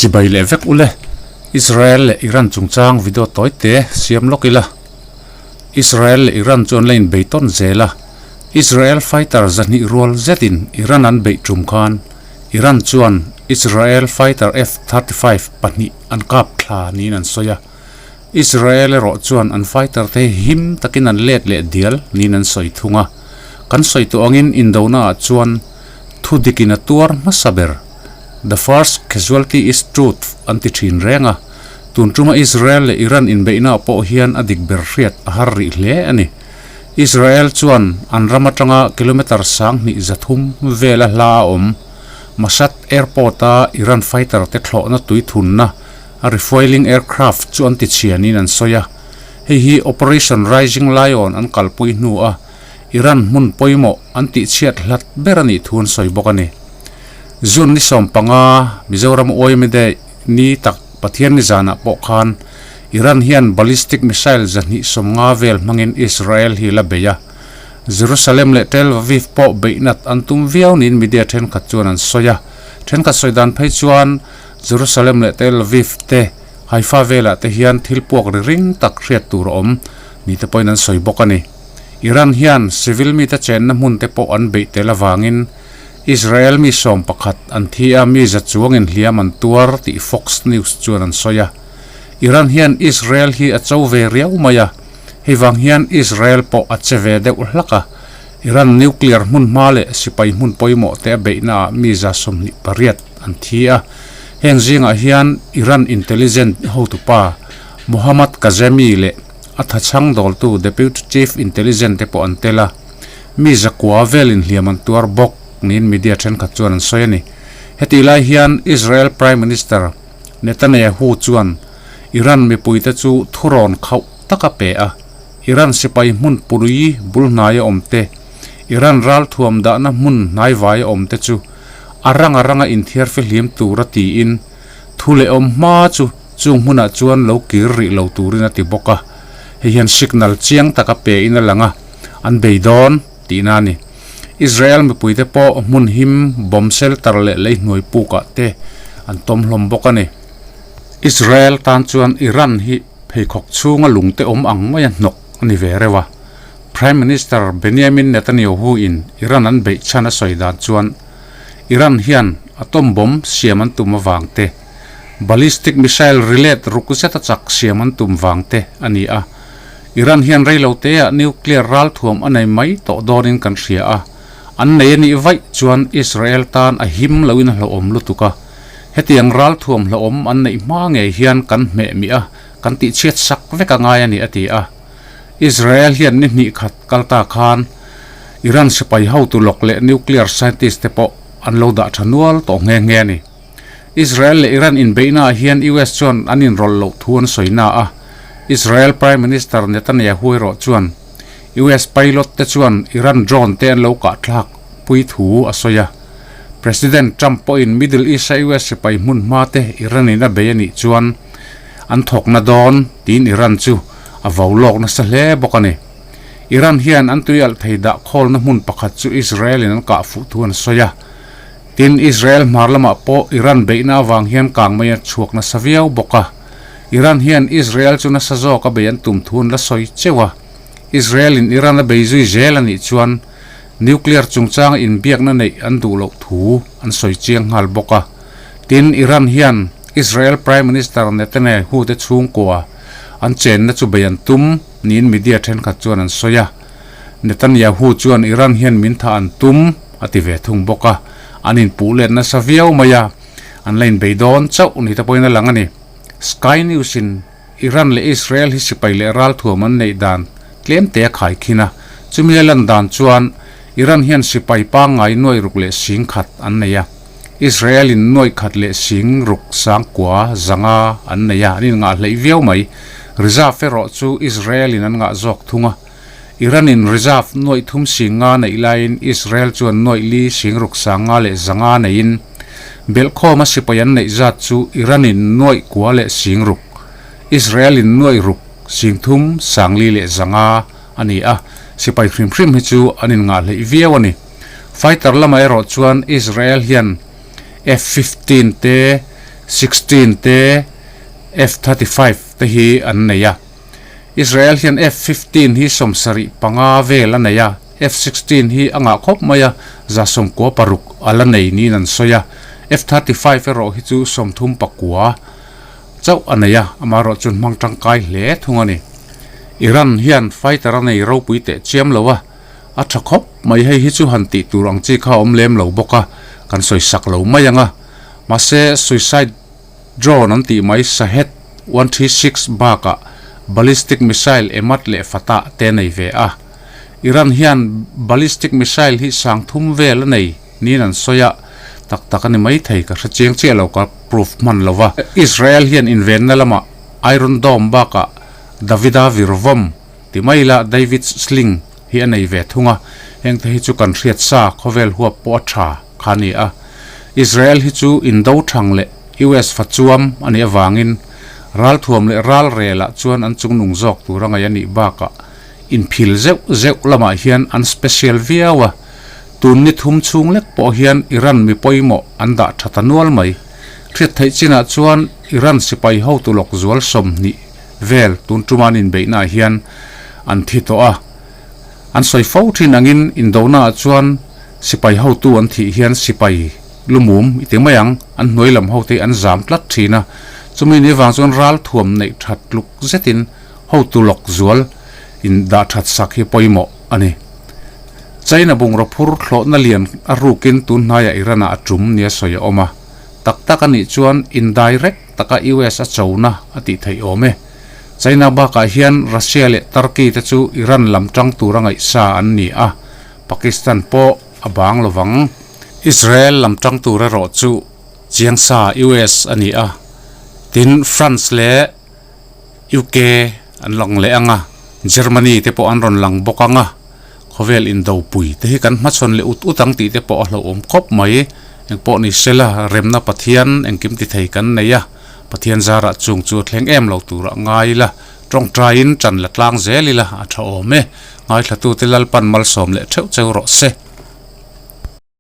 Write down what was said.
Chibai leh vek ule, Israel leh Iran chungchang video tawi te siam lawk ila. Israel leh Iran chu an la inbei tawn zel a, Israel fighter zahnih rual zetin Iran an beih tum khan Iran chuan Israel fighter F-35 pahnih an kap thla niin an sawi a. Israel erawh chuan an fighter te hi him takin an let leh dial niin an sawi thung a. Kan sawi tawh angin indonaah chuan thu dikin a tuar hmasa ber, The first casualty is truth, an ti thin reng a. Tun tuma Israel leh Iran inbeihnaah pawh hian a dik ber hriat a har rih hle a ni. Israel chuan an ram atanga kilometre 2000 vela hla a awm Mashhad Airport-a Iran fighter te thlawhna tui thunna a refuelling aircraft chu an ti chhianin an sawi a, hei hi Operation Rising Lion an kalpui hnu a Iran hmun pawimawh an tihchhiat hlat ber a nih thu an sawi bawk a ni. June ni 15, Mizoram Uaimede ni tak Pathian ni zanah pawh khan Iran hian ballistic missile 250 vel hmangin Israel hi la bei a, Jerusalem leh Tel Aviv pawh beihnat an tum viau niin media thenkhat chuan an sawi a, thenkhat sawi dan phei chuan Jerusalem leh Tel Aviv te, Haifa velah te hian thil puak ri ring tak hriat tur a awm ni te pawhin an sawi bawk a ni. Iran hian civil mite chenna hmun te pawh an beih tel avangin Israel mi 11 an thi a, mi za chuangin hliam an tuar tih Fox News chuan an sawi a. Iran hian Israel hi a cho ve riau mai a, hei vang hian Israel pawh a che ve deuh hlak a. Iran nuclear hmun hma leh sipai hmun pawimawh te a beihnaah mi 28 an thi a. Heng zingah hian Iran intelligence hotupa Mohammad Kazemi leh a thachhang dawltu Deputy Chief Intelligence te pawh an tel a. Mi zakua velin hliam an tuar bawk niin media thenkhat chuan an sawi a ni. Hetih lai hian Israel Prime Minister Netanyahu chuan Iran mipuite chu thurawn khauh tak a pe a. Iran sipai hmun pui bul hnaia awm te, Iran ralthuam dahna hmun hnaivaia awm te chu a ranga ranga inthiar fihlim tura tiin thu leh awm hma chu chung hmunah chuan lo kir rih lo turin a ti bawk a. Hei hian signal chiang taka pe in a lang a, an bei dawn tihna a ni. Israel mipuite pawh hmun him bomb shelter leh lei hnuai pukah te an tawm hlawm bawk a ni. Israel tan chuan Iran hi pheikhawk chhunga lungte awm ang maia hnawk a ni ve reuh a. Prime Minister Benjamin Netanyahu in Iran an beih chhan a sawi dan chuan Iran hian atom bomb siam an tum avang te, ballistic missile rilet ruk zeta chak siam an tum vang te a ni a. Iran hian reilo teah nuclear ralthuam a nei mai tawh dawnin kan hria a, an nei a nih vaih chuan Israel tan a him loin a hlauhawm lutuk a. Hetiang ralthuam hlauhawm an neih hma ngei hian kan hmeh miah a, kan tihchhiat sak vek a ngai a ni, a ti a. Israel hian ni hnih khat kal ta khan Iran sipai hotu lawk leh nuclear scientist te pawh an lo dah tha nual tawh nghe nghe a ni. Israel leh Iran inbeihnaah hian US chuan an inrawlh loh thu an sawi na a, Israel Prime Minister Netanyahu erawh chuan US pilot te chuan Iran drone te an lo kah thlak pui thu a sawi a. President Trump pawhin Middle East-a US sipai hmun hma te Iran in a bei a nih chuan an thawkna dawn tiin Iran chu a vo lawk nasa hle bawk a ni. Iran hian an tui alh thei dah khawlna hmun pakhat chu Israel in an kah fuh thu an sawi a. Tin, Israel hmar lamah pawh Iran beihna avang hian kang mai a chhuak nasa viau bawk a. Iran hian Israel chu nasa zawk a bei an tum thu an la sawi cheuh a. Israel in Iran a bei zui zel a nih chuan nuclear chungchanga inbiakna neih an duh loh thu an sawi chiang nghal bawk a. Tin, Iran hian Israel Prime Minister Netanyahu te chhungkua an chenna chu bei an tum niin media thenkhat chuan an sawi a. Netanyahu chuan Iran hian min tha an tum a ti ve thung bawk a, an inpuh let nasa viau mai a, an la inbei dawn chauh ni te pawhin a lang a ni. Sky News in Iran leh Israel hi sipai leh ralthuam an neih dan tlem te a khai khin a, chumi a lan dan chuan Iran hian sipai pangngai nuai ruk leh sing khat an nei a, Israel in nuai khat leh sing ruk sang kua zanga an nei a, an inngah hleih viau mai. Reserve erawh chu Israel in an ngah zawk thung a, Iran in reserve nuai thum sing nga neih laiin Israel chuan nuai li sing ruk sang nga leh zanga neiin belhkhawm a sipai an neih zat chu Iran in nuai kua leh sing ruk, Israel in nuai ruk sing thum sang li leh zanga a ni a, sipai hrim hrim hi chu an inngah hleih viau a ni. Fighter lamah erawh chuan Israel hian F-15 te, 16 te, F-35 te hi an nei a. Israel hian F-15 hi 75 vel a nei a, F-16 hi a ngah khawp mai a, 96 a la nei niin an sawi a, F-35 erawh hi chu 39 chauh a nei a, amaherawh chuan hmang tangkai hle thung a ni. Iran hian fighter a nei ropui teh chiam lo a, a tha khawp mai hei hi chu han tih tur ang chi kha a awm lem lo bawk a, kan sawi sak lo mai ang a, mahse suicide Drone an tih mai Shahed 136 bakah ballistic missile Emad leh Fatah te a nei ve a. Iran hian ballistic missile hi 3000 vel a nei niin an sawi a, tak tak a ni maithei ka hre chiang chiah lo ka proof hman lo va. Israel hian invenna lamah Iron Dome bakah Davida virvawm ti mai la David's Sling hi a nei ve thung a, hengte hi chu kan hriat sa khawvel huap pawh a tha kha a ni a. Israel hi chu indo thang leh US fa chuam a nih avangin ralthuam leh ral relah chuan an chungnung zawk tur a ngaih a nih bakah inphil zeuh zeuh lamah hian an special viau a, tun ni thum chhung lek pawh hian Iran mi pawimawh an dah tha ta nual mai. Hriat theih chinah chuan Iran sipai hotu lawk zual 20 vel tun tuma an inbeihnaah hian an thi tawh a. An sawi fo thin angin indonaah chuan sipai hotu an thih hian sipai lumum i ti mai ang, an hnuai lam hote hi an zam tlat thin a. Chumi ni vang chuan ral thuam neih that tluk zetin hotu lawk zual in dah that sak hi pawimawh a ni. China bungraw phur thlawhna lian a rukin tun hnaiah Iran-ah a tum nia sawi a awm a. Tak tak a nih chuan indirect taka US a chona a tih theih awm e. China bakah hian Russia leh Turkey te chu Iran lam tang tura ngaihsa an ni a, Pakistan pawh a bang lovang. Israel lam tang tur erawh chu chiangsa US a ni a, tin France leh UK an lang leh ang a, Germany te pawh an rawn lang bawk ang a, khawvel indopui te hi kan hmachhawn leh ut ut ang tih te pawh a hlauhawm khawp mai. Engpawh ni sela remna Pathian engkim ti thei kan nei a. Pathian zarah chung chu a thleng em lo turah ngai ila, tawngtaiin ṭan la tlang zel ila a ṭha awm e. Ngaithlatute Lalpan malsawm leh ṭheuh cheu rawh se.